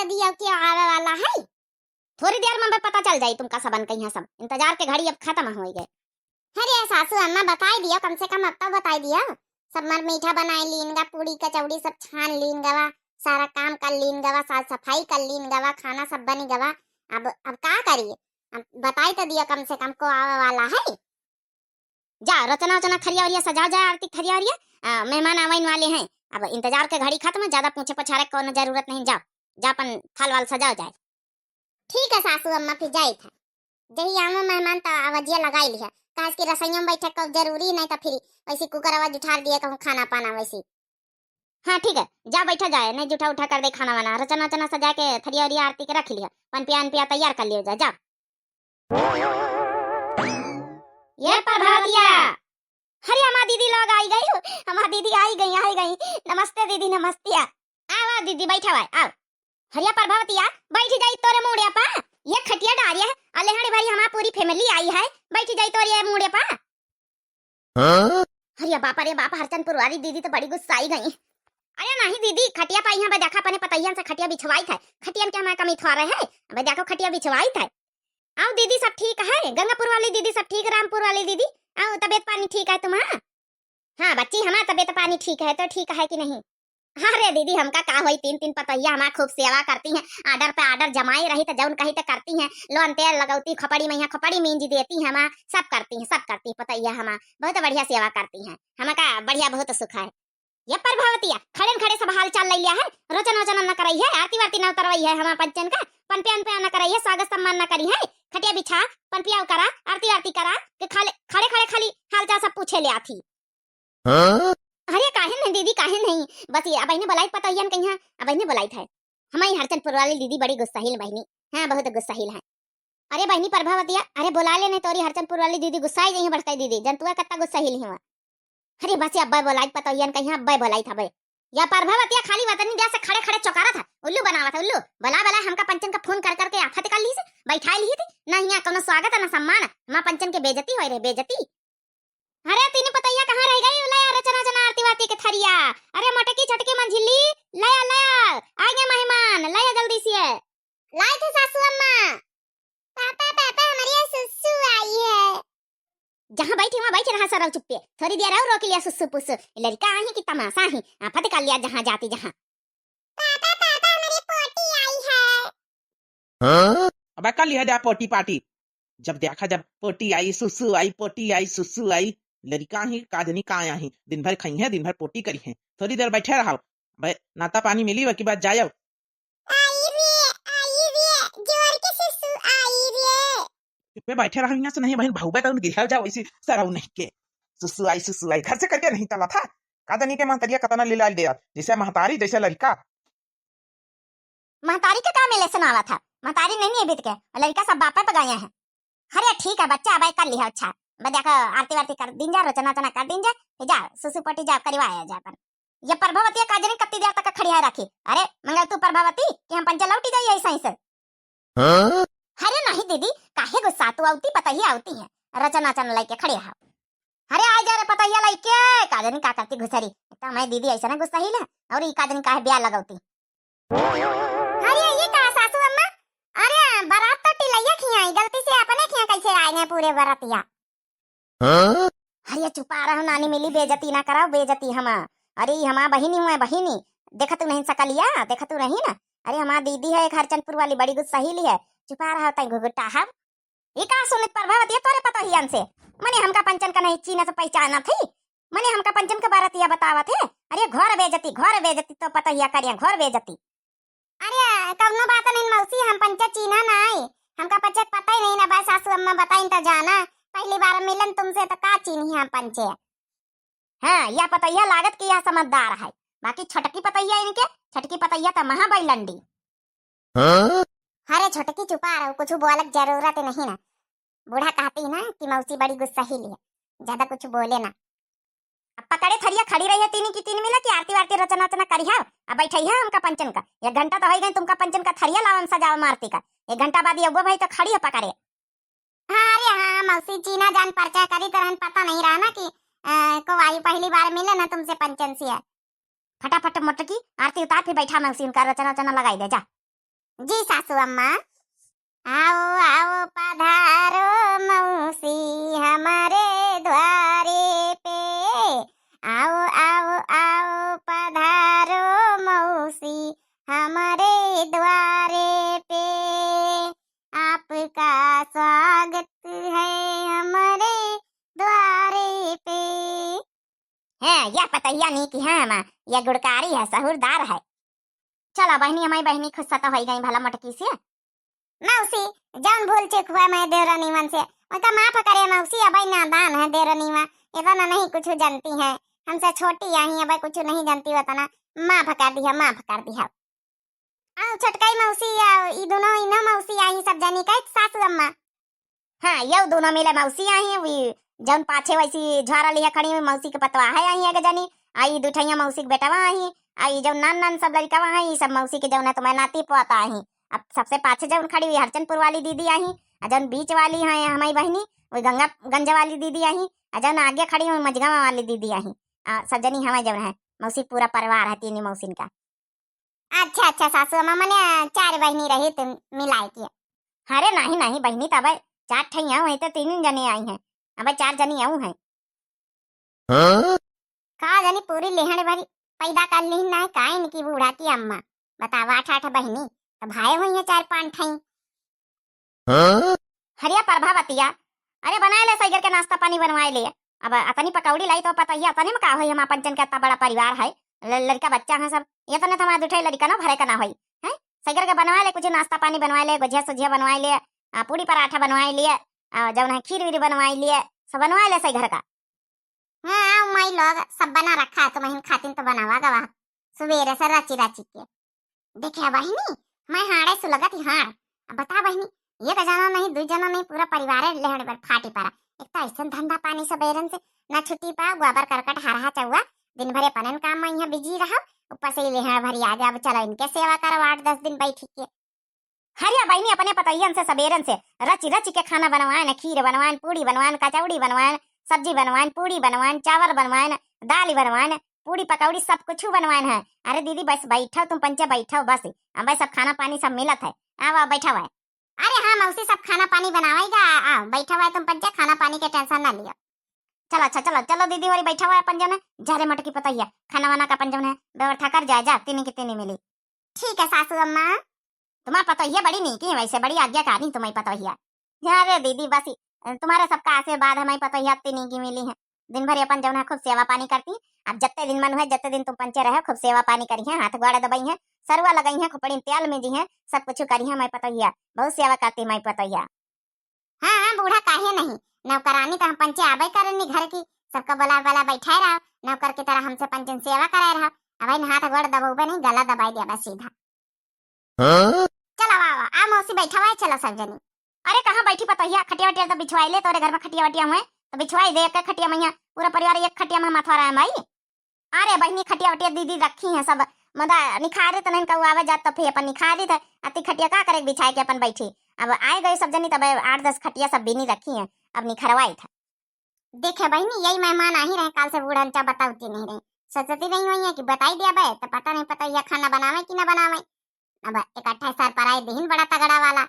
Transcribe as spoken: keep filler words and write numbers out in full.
दियो के आवे वाला है। थोड़ी देर में पता चल जाई तुमका सबन कहिया सब। इंतजार के घड़ी अब खत्म होइ गए। अरे सासू अम्मा बताई दियो, कम से कम अब तो बताई दियो। सब मर मीठा बनाई लीन गा, पूड़ी कचौड़ी सब छान लीन गवा, सारा काम कर लीन गवा, साफ सफाई कर लीन गवा, खाना सब बनी गवा। अब, अब का करिए, अब बताई तो दियो कम से कम को आवे वाला है। जा रचना वचना थरिया वरिया सजाओ जाए, आरती थरिया वरिया, आ, मेहमान आवे वाले हैं। अब इंतजार के घड़ी खत्म, ज्यादा पूछे पछारे कौनो जरूरत नहीं। जाओ, जा अपन थाल वाल सजाओ जाए। ठीक है सासू अम्मा, फिर जाइत है। जही आवे मेहमान त आवाजिया लगाई लिहा, काहे कि रसोइया में बैठे कब जरूरी नहीं तो फिर वैसे कुकर आवाज उठार दिए कहूँ खाना पाना वैसे। हाँ ठीक है, जा बैठा जाए, नहीं जूठा उठा कर दे खाना वाना, रचना वचना सजा के थरिया वरिया आरती के रख लिया, पनपिया अनपिया तैयार कर लियो जा, जा। ये प्रभावतिया, अरे हमार दीदी लोग आई गई, हमार दीदी आई गई, आई गई। नमस्ते दीदी, नमस्तिया। आओ, आओ दीदी, बैठा हुआ है, आओ। हरिया प्रभावतिया, बैठ जाई तोरे मूड़े पा। ये खटिया डारिया है, अलेहड़ी भरी हमार पूरी family आई है, बैठ जाई तोरे मूड़े पा। हाँ? अरे बाप रे बाप, हरचंदपुर वाली दीदी तो बड़ी गुस्साई गई। अरे नहीं दीदी, खटिया पाई है, अब देखा अपने पतैयन से खटिया बिछवाई था, खटियन के हमारे कमी थोड़े है, अब देखो खटिया बिछवाई था। आओ दीदी, सब ठीक है? गंगापुर वाली दीदी सब ठीक, रामपुर वाली दीदी, आओ तबीयत पानी ठीक है तुम्हारा? हाँ बच्ची, हमारा तबीयत पानी ठीक है तो ठीक है कि नहीं? अरे दीदी, हमका का होई, तीन तीन पतैया हमार खूब सेवा करती हैं, order पे order जमाई रही तो जौन कही तो करती हैं, लोन तेल लगौती, खोपड़ी में यहाँ खोपड़ी मींज देती हैं हमार, सब करती हैं, सब करती हैं पतैया हमार, बहुत बढ़िया सेवा करती हैं, हमका बढ़िया बहुत सुख है। ये प्रभावतिया, खड़े न खड़े सब हाल चाल ले लिया है, रोचन वोचन न करई है, आरती वारती न उतरवई है, हमार पंचन का पनपे अनपे न करई है, स्वागत सम्मान न करी है, खटिया बिछा, पनपिया करा, आरती वारती करा, के खाले, खड़े खड़े खाली हाल चाल सब पूछे ले आथी। हाँ? अरे काहे नहीं दीदी, काहे नहीं, बस ये अब इन्हें बुलाई पतोहियन कहिया, अब इन्हें बुलाई था, हमारी हरचंदपुर वाली दीदी बड़ी गुस्साहिल बहिनी, हाँ बहुत गुस्साहिल है। अरे बहिनी प्रभावतिया, अरे बोला ले नहीं तोरी हरचंदपुर वाली दीदी गुस्साई गई है, बड़काई दीदी, जनतुआ कत्ता गुस्साहिल है वहाँ। अरे बस अब्बे बोलाई पतोहियन कहिया, अब्बे बोलाई था बे। या प्रभावतिया खाली वतनी दिया से खड़े खड़े चौकारा था, उल्लू बनावा था उल्लू। बला बला हमका पंचन का फोन कर करके आफत कर ली से, बैठा ली थी ना, यहाँ कोनो स्वागत है ना सम्मान, हमार पंचन के बेइज्जती होई रे, बेइज्जती। अरे तीन पतैया कहाँ रह गई? ले आ रचना जना आरती वारती के थरिया। अरे मोटकी छोटकी मंझिली, ले आ, ले आ, आ गए मेहमान, ले आ जल्दी से। लाई थे सासू अम्मा। पापा, पापा, हमारी यहाँ सुसु आई है। जहाँ बैठी वहाँ बैठी रहा सरऊ चुप्पे। थोड़ी देर और रोक लिया सुसु पुसु। लड़का आही कि तमाशा ही। आफत कर लिया जहाँ जाती जहाँ। पापा, पापा, हमारी पोटी आई है। हाँ? अबे कर लिया जा पोटी पाटी। जब देखा जब पोटी आई, सुसु आई, पोटी आई, सुसु आई। लड़का ही का जनी का आही। दिन भर खई है, दिन भर पोटी करी है। थोड़ी देर बैठे रहो। बे, नाता पानी मिली, वकी बाद जायो। आई रे, आई रे, जोर के सुसु आई रे। चुप्पे बैठे रहो, यहाँ से नहीं बहन, भाऊ बे तो गिरल जाओ इसी सरऊ नहीं के। सुसु आई, सुसु आई, घर से करके नहीं चला था। का जनी के महतरिया कतना ले लाल दे, जैसे महतारी, जैसे लड़का। महतारी के का मिले सुनावा था, महतारी नहीं है बीत के, लड़का सब बापे पे गए हैं। अरे ठीक है बच्चा, अब कर लिया, अच्छा, अब देखो आरती वारती कर दीन जा, रचना वचना कर दीन जा, फिर जा सुसु पोटी जा करवाया जा अपन। ये प्रभावती का जनी कत्ती देर तक खड़ी है रखी। अरे मंगल तू प्रभावती कि हम पंचे लौटी जाइए ऐसा ही से। हाँ? अरे नहीं दीदी, काहे गुस्सा तू, आवती पतोहिया आवती है, रचना वचना लेके खड़े रहो। अरे आ जा रे पतोहिया लेके, का जनी का करती घुसरी। तो मैं दीदी ऐसा ना गुस्साहिल है, और ई का जनी काहे ब्याह लगौती। अरे ये का सासू अम्मा, अरे बारात तो टिलैया खियाई, गलती से अपने खिया कैसे आ गए पूरे बरतिया। हाँ? अरे चुपा रहो नानी, मिली बेइज्जती ना कराओ, बेइज्जती हमा। अरे ई हमा बहिनी हुआ बहिनी, देखा तू नहीं सकलिया, देखा तू नहीं ना। अरे हमा दीदी है एक हरचंदपुर वाली, बड़ी गुस्साहिली है। चुपा रहो तई घुघुटा हम। ई का सुनित प्रभावती तोरे पतोहियन से? मने हमका पंचन का नहीं चीनत पहचानत ही? मने हमका पंचन के बरतिया बतावत है? अरे घोर बेइज्जती, घोर बेइज्जती तो पतोहिया करिया, घोर बेइज्जती। अरे कौनो बात नहीं मौसी, हम पंचे चीना नहीं, हमका पंचे पता ही नहीं ना बा, सासू अम्मा बताइन तो जाना, पहली बार मिलन तुमसे तो का चीनी हम पंचे। हाँ, यह पतैया लागत कि यह समझदार है, बाकी छोटकी पतैया इनके, छोटकी पतैया तो महा बैलंडी। हाँ? अरे छोटकी चुपा रहो, कुछ बोलक जरूरत नहीं ना। बूढ़ा कहती ना कि मौसी बड़ी गुस्साहिली है, ज्यादा कुछ बोले ना। अब पकड़े थरिया खड़ी रही है तीन की तीन मिला कि आरती वारती रचना वचना करी है, अब बैठे है हमका पंचन का। एक घंटा तो हो गए तुमका पंचन का थरिया लावन सजावा मारती का, एक घंटा बाद ये वो भाई तो खड़ी है पकड़े। हाँ, अरे हाँ, मौसी चीना जान परचा करी तरहन पता नहीं रहा ना कि, अ, को आई पहली बार मिले ना तुमसे पंचन से। फटाफट मोटकी आरती उतार, फिर बैठा मौसी उनका रचना वचना लगाई दे, जा। जी सासू अम्मा। आओ, आओ पधारो मौसी हमरे द्वारे पे। आओ, आओ, आओ पधारो मौसी हमरे द्वारे पे। आपका स्वागत है हमरे द्वारे पे। हैं, या पतैया नीक है, हमा या गुणकारी है, सहूरदार है। चला बहिनी, हमारी बहिनी खुश सता होई गई भला मटकी से। मौसी, जौन भूल चूक हुआ मैं देवरानी मन से, उनका माफ करे मौसी, अबे नादान है देवरानी माँ, इतना नहीं कुछ जानती है, हमसे छोटी आही, अबे कुछ नहीं जानती उतना, माफ कर दिया, माफ कर दिया। आओ छोटकाई मौसी, आओ, ई दोनों इन्हों मौसी आई सब जनी कहे सासू अम्मा। हाँ, यौ दोनों मिले मौसी आई, वी जौन पाछे वैसी झारा लिया खड़ी हुई मौसी के पतवा है आई एक जनी, आई दुठैया मौसी के बेटवा आई, आई जौन नान नान सब लड़कवा है, ई सब मौसी के जौन है तुम्हें नाती पोता आई। अब सबसे पाछे जौन खड़ी हुई हरचंदपुर वाली दीदी आई, आ जौन बीच वाली है हमारी बहिनी, वही गंगागंज वाली दीदी आई, आ जौन आगे खड़ी हुई मझगावा वाली दीदी आई। आ सब जनी हमारे जौन है मौसी पूरा परिवार है तीन मौसिन का। अच्छा, अच्छा सासू अम्मा, मने चार बहिनी रही तुम मिलाए के। अरे नहीं, नहीं बहिनी, तब चार ठैया हुई तो तीन जने आई हैं, अब चार जनी आऊ हैं। हाँ? का जानी पूरी लेहड़ भरी पैदा कर ली ना, का इनकी बूढ़ा की अम्मा। बतावा, आठ आठ बहिनी, तो भाई हुई हैं चार पाँच ठई। हाँ? हरिया प्रभावतिया, अरे बनाए ले सैगर के नाश्ता पानी बनवाए ले। अब अतनी पकौड़ी लाई तो पतैया, अतने में का होई, हम अपन जन के इतना बड़ा परिवार है, ल-, लड़का बच्चा है सब, ये तो नहीं हमारे दुठे लड़का ना भरे का ना होई, हैं? सैगर के बनवाए ले, कुछ नाश्ता पानी बनवाए ले, गुझिया सुझिया बनवाए ले, आ, पूड़ी पराठा बनवाए ले, आ, जौन है खीर वीर बनवाए ले, सब बनवाए ले सैगर का। हाँ, आओ माई लोग, सब बना रखा है, तुम्हें खातिन तो बनावा गवा, सुबेरे से रची रची के। देखे बहिनी, मैं हाड़े सुलगत ही हाड़। अब बता बहिनी, एक जना नहीं, दू जना नहीं, पूरा परिवार लेहड़ बर फाटी पड़ा। एक तो ऐसन धंधा पानी सबेरन से ना छुट्टी पा, गोबर करकट हरहा चौवा, दिन भर अपनन काम में यहाँ बिजी रहो, ऊपर से ये लेहड़ भरी आ गया। अब चलो इनके सेवा करो आठ दस दिन बैठी के। हरिया बहिनी अपने पतोहियन से सबेरन से रच रच के खाना बनवाएन, खीर बनवाएन, पूड़ी बनवाएन, कचौड़ी बनवाएन, सब्जी बनवाएन, पूड़ी बनवाएन, चावल बनवाएन, दाल बनवाएन, पूड़ी पकौड़ी सब कुछ बनवाएन है। अरे दीदी बस बैठो तुम पंचे बैठो बस, अब सब खाना पानी सब मिलत है। आओ आओ बैठो है। अरे हाँ मौसी सब खाना पानी बनावेगा, आओ बैठो है तुम पंचे, खाना पानी के टेंशन ना लियो। चलो अच्छा चलो चलो दीदी होरी बैठो है अपन जौन है झारे मोटकी पतोहिया, खाना वाना का अपन जौन है व्यवस्था कर जाए जा, तीनी की तीनी मिली। ठीक है सासू अम्मा। तुम्हार पतोहिया बड़ी नीकी है, वैसे बड़ी आज्ञाकारी तुम्हारी पतोहिया। अरे दीदी बस ई, तुम्हारे सबका आशीर्वाद हमारी पतोहिया इतनी नीकी मिली है। दिन भर अपन जौन है खूब सेवा पानी करती। अब जत्ते दिन मन है जत्ते दिन तुम पंचे रहे खूब सेवा पानी करी है, हाथ गोड़ दबाई है, सरुआ लगाई है, खोपड़ी में तेल में जी है, सब कुछ करी है हमारी पतोहिया, बहुत सेवा करती हमारी पतोहिया। हाँ, हाँ, बूढ़ा काहे नहीं, नौकरानी तो हम पंचे आबे करनी घर की, सबका बोला बोला बैठाए रहो, नौकर की तरह हमसे पंचन सेवा कराए रहो। अब इन हाथ गोड़ दबोबे नहीं, गला दबाई दिया बस सीधा। हाँ? चलो, आवा, आवा, आ मौसी बैठा हुआ है, चलो सब जनी। अरे कहाँ बैठी पतोहिया, खटिया वटिया तो बिछवाई ले, तोरे घर में खटिया वटिया हुए तो बिछवाई दे, एक खटिया में यहाँ पूरा परिवार एक खटिया में माथवा रहा है भाई। अरे बहिनी, खटिया वटिया दीदी रखी हैं सब, मदा निखारित नहीं कहू आवे जात तो फिर अपन निखारित है, अति खटिया का करे बिछाए के अपन बैठी। अब आए गए सब जनी, तब आठ दस खटिया सब बीनी रखी हैं, अब निखरवाई था। देखे बहिनी, यही मेहमान आ ही रहे, काल से बूढ़न चा बतावती नहीं रही, सोचती रही हुई है कि बताई दिया बे, तो पता नहीं पता यह खाना बनावे कि ना बनावे। अब इकट्ठा सर पर आए दिन बड़ा तगड़ा वाला,